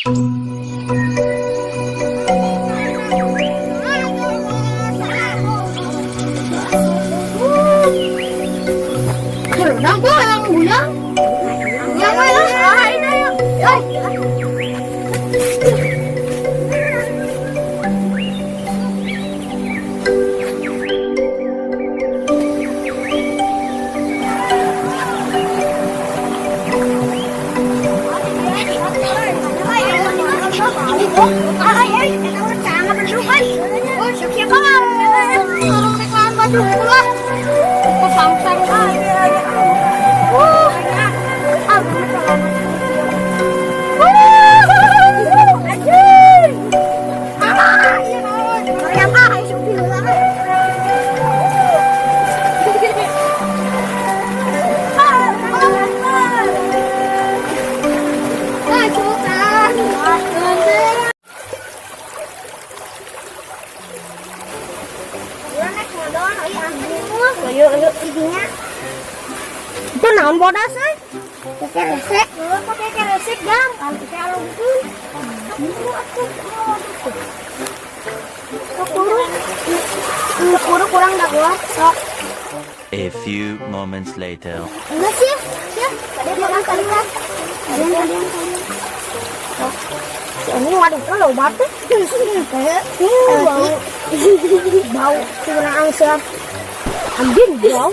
Berenang gua yang guyang. Yang mana? Ah, ini yuk. Ay. Ayo, ayo, intinya. Itu naon bodas eh? Keresek. Pakai keresek, Jang. Kalau kita alungkeun. Buru atuh. Kuru. Kuru kurang dah gua. Sok. A few moments later. Enggak sih, ya. Kalian makan kalian. Kalian kalian kalian. Sok. Si ini waduh lo batu. Bau. Bau kurang angsa. Anjing bau.